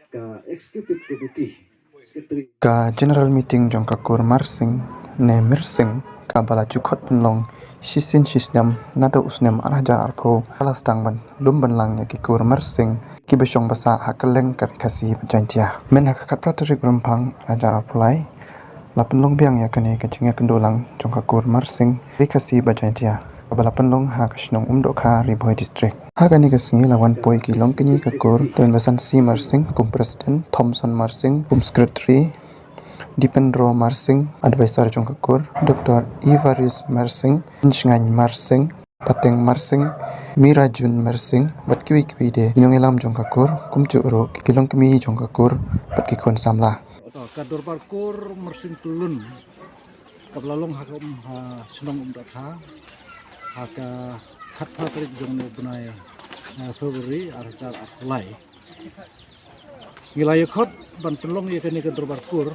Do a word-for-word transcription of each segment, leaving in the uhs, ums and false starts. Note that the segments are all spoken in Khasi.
Ka Executive Committee Secretary. Ka General Meeting jong ka kur Marsing ne Mirsing kaba la ju khot pynlong shisien shisnem naduh u snem ar hajar arphew ka la sdang ban lum ban lang ïa ki kur Marsing kiba shong basa ha kylleng ka Ri Khasi bad Jaintia. Myn ha ka khatphra tarik Rymphang ar hajar arphew lai la pynlong biang ïa kane ka jingïakynduh lang jong ka kur Marsing Ri Khasi bad Jaintia kaba la pynlong ha ka shnong Umdohkha, Ri Bhoi District. Ha kane ka sngi la wan poi ki longkmie ka kur, Tymmen Basan C Marsing kum President, Thomson Marsing kum Secretary, Dipendro Marsing Advisor jong ka kur, Doctor Evaris Marsing, Inshngain Marsing, Pateng Marsing, Mirajun Marsing bad kiwei kiwei de ki nongïalam jong ka kur, kumjuh ruh ki longkmie jong ka kur bad ki khun samla. Ka Dorbar Kur Marsing Pyllun kaba la long ha ka um, ha shnong Umdohkha ha ka khatphra tarik jong u bnai, eh, February ar hajar arphew lai. Ngi la ïa khot ban pynlong ïa kane ka Dorbar Kur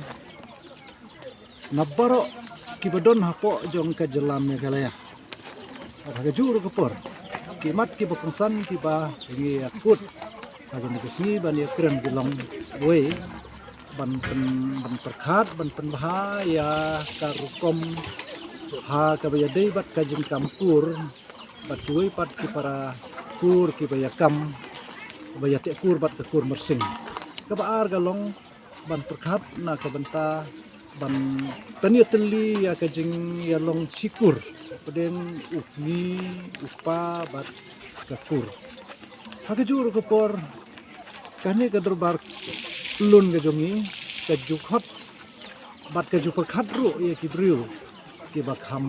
na baroh kiba don hapoh jong ka jylla Meghalaya. Ha kajuh ruh ka por, ki mat kiba kongsan kiba ngi ïa kut ha kane ka sngi ban ïa kren ki long wei ban pyn, ban pyrkhat, ban pynbha ïa ka rukom ha kaba ïadei bad ka jingkam kur bad kiwei pat ki para kur kiba ïa kam, ba ïa teh kur bad ka kur Marsing. Kaba ar ka long ban pyrkhat na ka bynta ban pynïatylli ïa ka jingïalong shikur pdeng u kmie, u kpa bad ka kur. Ha kajuh ruh ka por, kane ka Dorbar Pyllun ka jong ngi ka ju khot bad ka ju pyrkhat ruh ïa ki briew kiba kham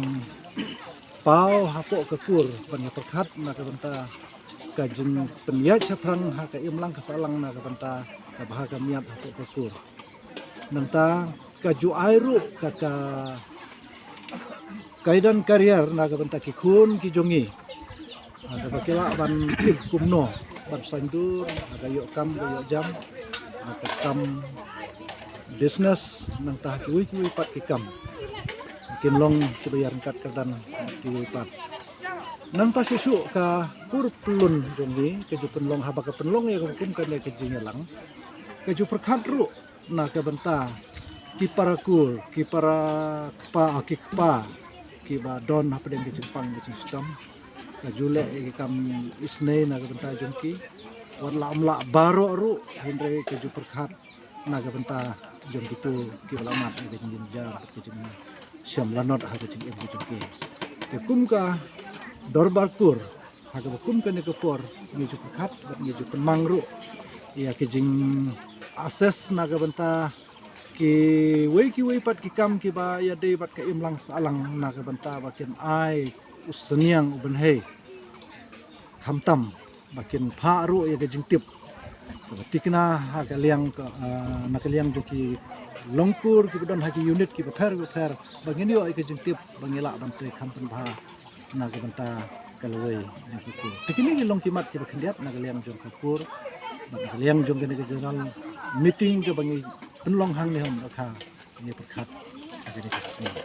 paw hapoh ka kur ban ïa pyrkhat na ka bynta ka jingpynïaid shaphrang ha ka imlang ka sahlang na ka bynta ka bha ka miat hapoh ka kur. Nangta ka ju ai ruh ka, ka, ka ïadan career na ka bynta ki khun ki jong ngi. Ha kaba ki lah ban tip kumno ban saiñdur ha ka ïoh kam ka ïoh jam, ha ka kam business, nangta ha kiwei kiwei pat ki kam. Kin long kiba ïaryngkat kyrdan kiwei pat. Nangta shuh shuh ka kur Pyllun jong ngi ka ju pynlong, haba ka pynlong ïa ka kum kane ka jingïalang, ka ju pyrkhat ruh na ka bynta ki para kur, ki para kpa, ki kpa kiba don hapdeng ka jingpang ka jingshitom. Ka ju leh ïa ki kam isynei na ka bynta jong ki. Wat la ym lah baroh ruh, hynrei ka ju pyrkhat na ka bynta jong kito kiba la mad ïa ka jingjynjar bad ka jingshem lanot ha ka jingim ka jong ki. Te kum ka Dorbar Kur, ha kaba kum kane ka por ngi ju pyrkhat bad ngi ju pynmang ruh ïa ka jing-assess na ka bynta kiwei kiwei pat ki kam kiba ïadei bad ka imlang sahlang na ka bynta ba kin ai u syniang u bynhei khamtam ba kin phah ruh ïa ka jingtip kaba thikna ha ka liang ka, ah, na ka liang jong ki longkur kiba don ha ki unit kiba pher kiba pher ba ngin ïoh ïa ka jingtip ba ngi lah ban trei kham pynbha na ka bynta ka lawei jong ka kur. Te kine ki long ki mat kiba khyndiat na ka liang jong ka kur bad na ka liang jong kane ka general meeting kaba ngi pynlong hangne ha Umdohkha, ngi pyrkhat ha kane ka sngi.